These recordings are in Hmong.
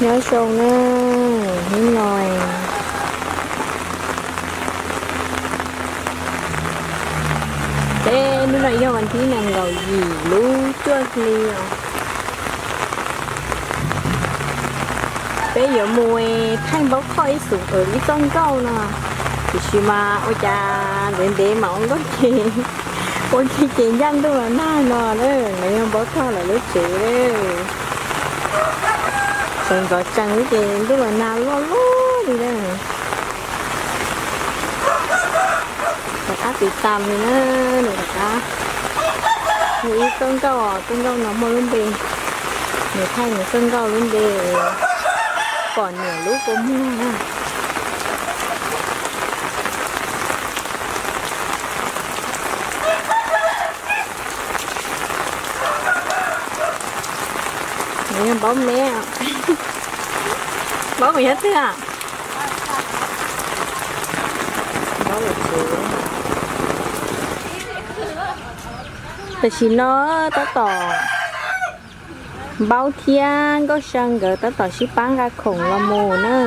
Nyob zoo na, hnub no, peb hnub no yog vas thib nees nkaum yim lub cuaj hli os. Peb yuav mus thaij Npaub Khoj ib xus ib txoj nkauj no, tiam sis mas ua cas ntev ntev mas ua nkauj ces, ua kiag ces ncaj ntuj los nag no na, no yog Npaub Khoj lawv lub tsev. Sawv ntxov tsees ces ntuj los nag luaj luaj li na. Rov qab tiv tam li na, nws rov qab hu ib txoj nkauj, txoj nkauj no muaj lub npe, nws thaij nws txoj nkauj lub npe Pom Niam Lub Kua Muag na. Nws yog Npaub me, Npaub mus nyob twg? Tam sim no tab tom Npaub thiab Nkauj Sa nkawd tab tom sib pab nqa khoom los mus na.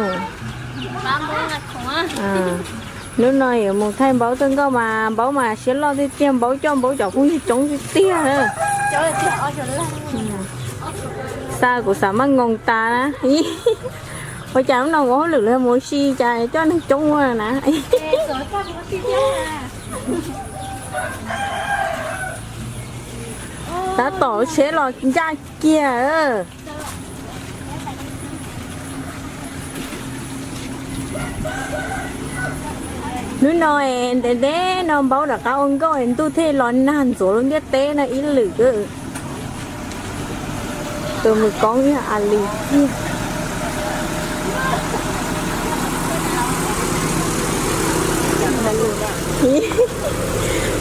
Hnub no yuav mus thaij Npaub txoj nkauj mas Npaub mas siab loj tiag tiag, Npaub coj Npaub cov phooj ywg coob tiag tiag na. Xa kuv xav maj ngoos tas na. Ua cas hnub no ua hauj lwm los mus ua si cas coj neeg coob ua na. Tab tom tsheb los ncaj kiag. Hnub no es ntev ntev no Npaub rov qab ua nkauj es ntuj thiaj los nag ntxuav lub ntiaj teb no ib lwm. Tus mus koob yog a li tiag.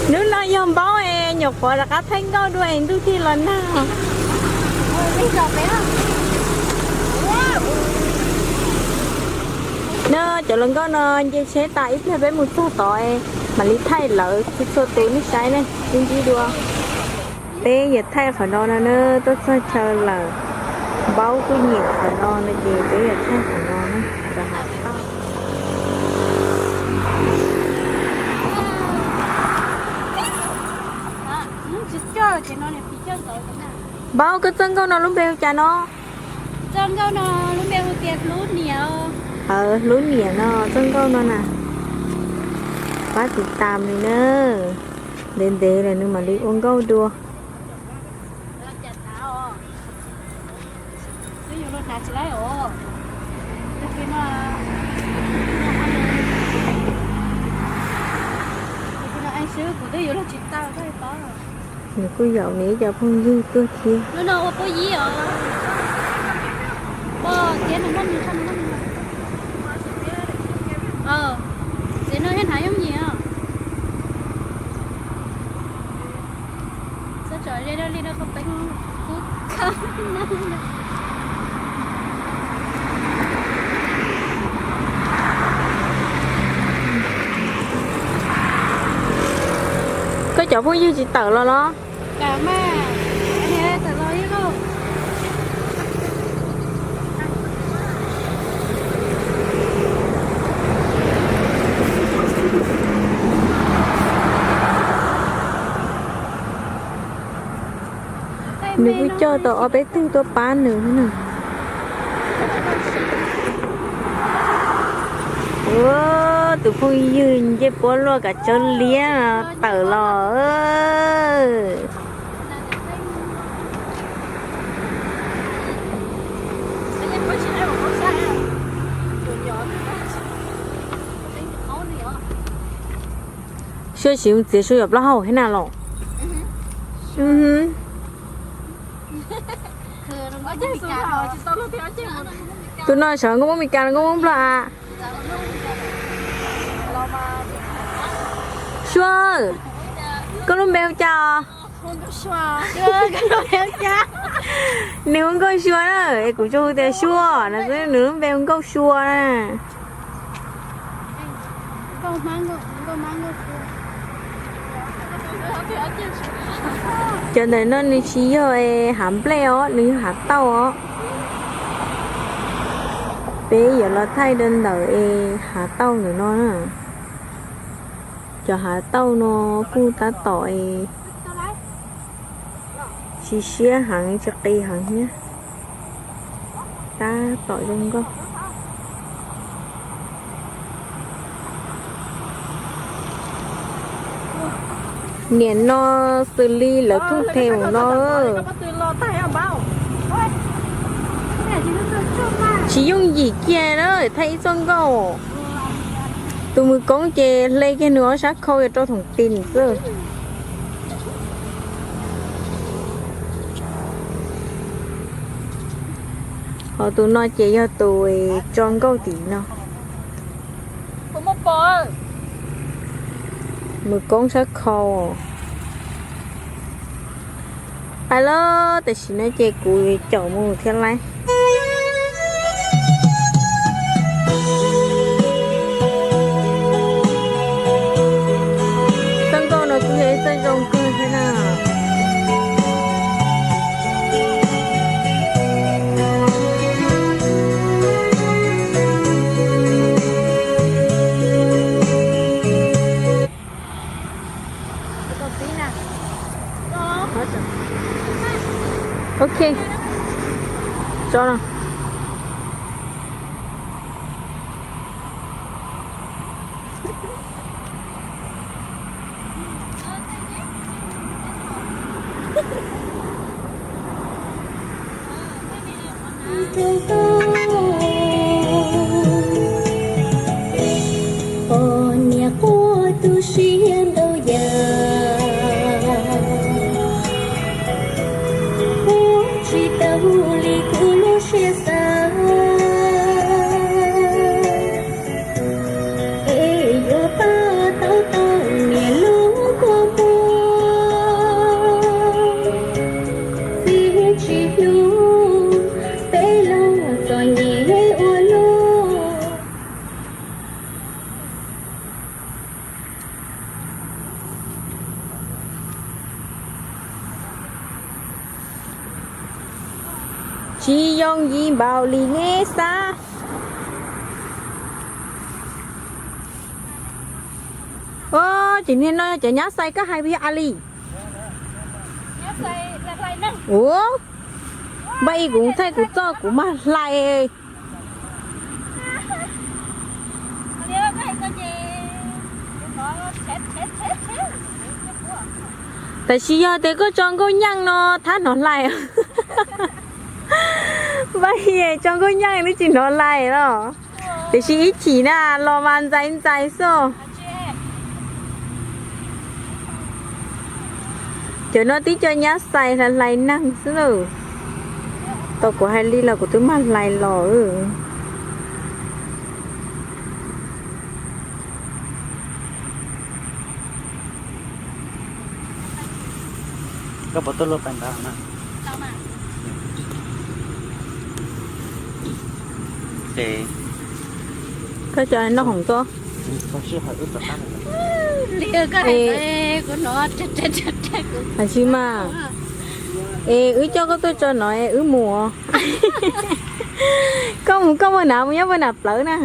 Hnub no yog Npaub es nyuam qhuav rov qab thaij nkauj dua es ntuj thiaj los nag. Na cov hluas nkauj no nce tsheb tas ib pliag peb mus txog tod mam li thaij lawv txhua txhua tus nej saib ne, sib ntsib dua. Peb yuav thaij qhov no no na, tuaj txog chaw lawm, Npaub kuj nyiam qhov no no ces peb yuav thaij qhov no na. Npaub, koj txoj nkauj no lub npe hu cas no? Txoj nkauj no lub npe hu tias Hlub Niam. Hlub Niam no txoj nkauj no na. Pab tiv tam li na, ntev ntev lawm nws mam li ua nkauj dua. Nws kuj yaum nws ib co phooj ywg tuaj thiab. Koj cov phooj ywg tsis tawm los los? Nws kuj coj tau ob peb tug tuaj pab nws na. Ua, tus phooj ywg ncej puab luaj kav tsawb liab tawm los. Suav tsis mus txiav su yom, plaub hau thiab na los. Tus no xyov nkauj Hmoob Meskas los nkauj Hmoob Nplog a. Suav, koj lub npe hu cas os? Nws hu Nkauj Sua na, es kuv tsuas hu tias Suav no xwb, nws lub npe hu Nkauj Sua na. Cov ntawm no nws tsis yog hav nplej os, nws yog hav tauj os. Peb yuav los thaij rau ntawm es hav tauj ntawm no na. Cov hav tauj no kuj tab tom es tsis siab heev tsis qis heev thiab. Tab tom zoo nkauj. Niam no xws li lawv thooj them mus no. Tsis yooj yim kiag na, thaij ib txoj nkauj. Tus mus koob ces hle kiag nws ob sab khau rau thoom tim xwb. Ho tus no ces yog tus tso nkauj tim no. Mus koob sab khau. Hais los tam sim no ces kuv caum mus thiab lauj. Txoj nkauj no kuj yog ib txoj zoo kawg thiab na. Ok. Tso no. Poj niam quaj tu siab ntau yam, kuv tsis tau li kuv lub siab xav, es yuav pab tau tau niam lub kua muag, txiv tsis hlub peb los txom nyem ua luaj. Tsis yooj yim npaum li neb xav. Os, ces niag no yog cov nyab xais koj hais puas yog a li? Ua, npaj ib kuv thaij kuv txoj kuv mag hlais. Tam sim yog tias koj tso nkauj nyaaj no thab hnov hlais. Npaj tso nkauj nyaaj twb tsis hnov hlais los. Tiam sis ib chim na los mas ntxais ntxais xwb. Cov no tib co nyab xais hlais hlais neeg xwb lawm. Tau kuv hais li los kuv twb mag hlais los. Koj puas tuaj luaj pais ntawd na? Koj cov noj hoom tuaj. Hais tsis mas. Es wb coj koj tuaj tso no es wb mus. Koj mus koj puag nram, mus nyob puag nram plawv na.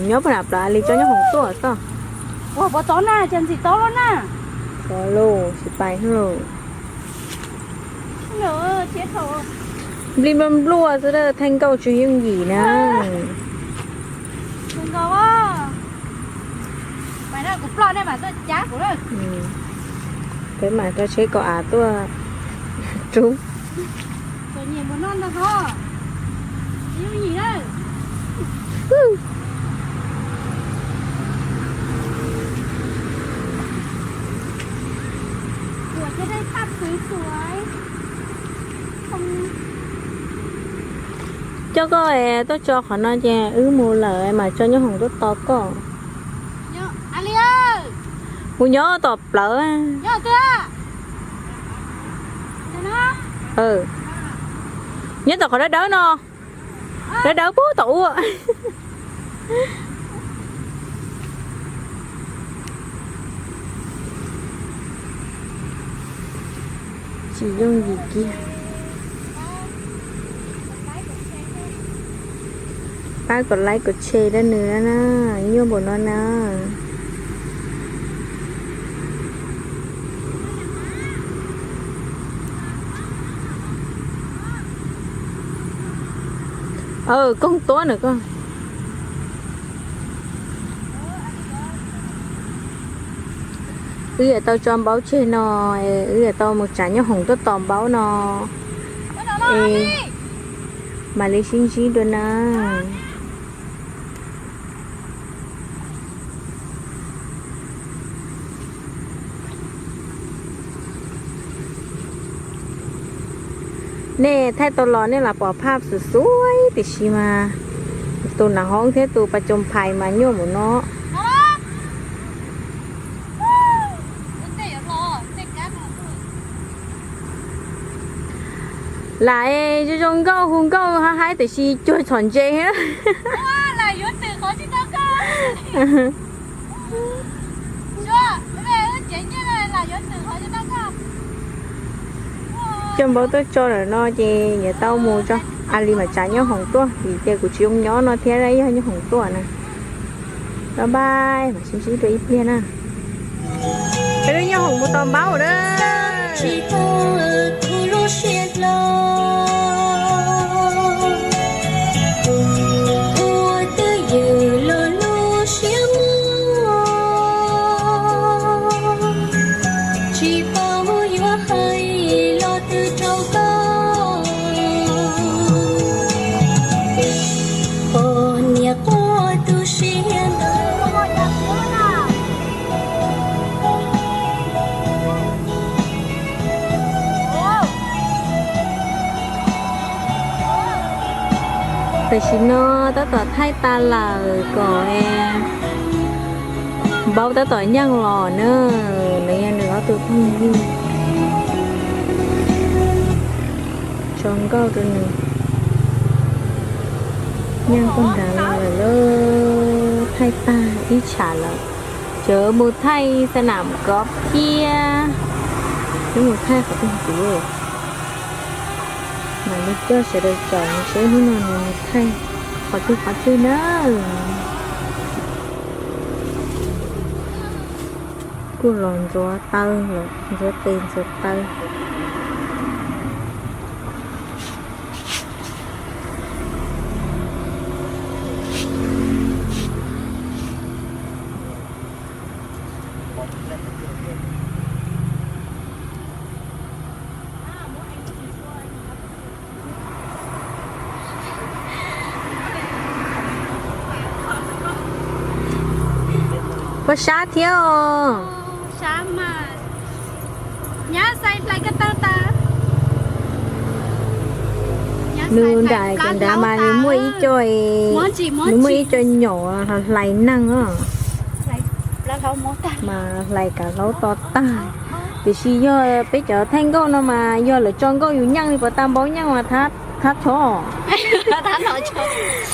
Nyob puag nram plawv, a li tso nyob hoom tuaj txoj. Ua puas tau na, cas ntxim tau na. Tau lauj, tsis pais lauj. Nplij npluaj npluaj xwb, thaij nkauj tsis yooj yim na. Peb mam rau tsheb kom av tuaj rub. Coj koj tuaj tso qhov no ces wb mus lawm mas tso nyob hoom tuaj tos koj. Mus nyob tom plawv. Nyob tom qhov dawb dawb no. Dawb dawb puag tom ub. Tsis yooj yim kiag. Pab kom like kom share rau nws na, nyuaj npaum no na. Koog tuab na koj. Wb yuav tau tso npaub tseg no, wb yuav tau mus tsav nyob hoom tuaj tos npaub no. Es mam li sib ntsib dua na. Nej thaij tau los nej lam pom phaj xwm xuav, tiam sis mas tus nas hob thiab tus pas coos phais mas nyuaj npaum no. Lam zoo zoo nkauj hu nkauj hab haib tiam sis cuag txhom ntses. Coj npaub tuaj tso lawm no ces yuav tau mus tso, a li mam tsav nyob hoom tuaj vim tias kuv tsis zoo nyob no thiab, yog nyob hoom tuaj na. Bye bye, mam sib ntsib dua ib pliag na. Peb lub nyob hoom mus tos npaub na. Tam sim no tab tom thaij tas lawm kom npaub tab tom nyeej los na, nws yog nws ob tug phooj ywg tso nkauj rau nws. Nyeej pog nrad los lawm lauj, thaij tag ib tsham lawm. Tseem mus thaij xa nam kov thiab, twb mus thaij qhov twg ntxiv. Mam li coj sawv daws caum seb hnub no nws mus thaij qhov twg qhov twg na. Kuj los ntxuav taw lawm, ntxuav tes ntxuav taw. Puas sab thiab os? Nws nram nrad mas nws muaj ib co, nws muaj ib co nyom hlais neeg os. Mas hlais kav hlaub to tag. Tiam sis yog peb cov thaij nkauj no mas yog lawv tso nkauj yus nyeej li puas tau npaub nyeej mas thab chob.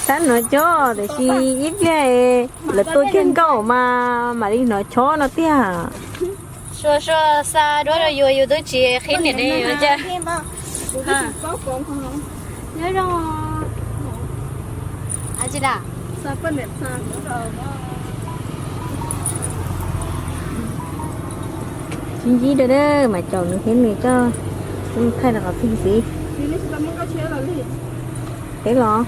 Thab hnov chob, tiam sis ib pliag lawv tua kiag nkauj mas mam li hnov chob no tiag. Sua sua xa duab rau yus, yus twb tsis qhib niam ne yus. Nyob zoo. Sib ntsib dua, mam caum nws thiab nws coj wb thaij rau qhov twg ntxiv. Peb los.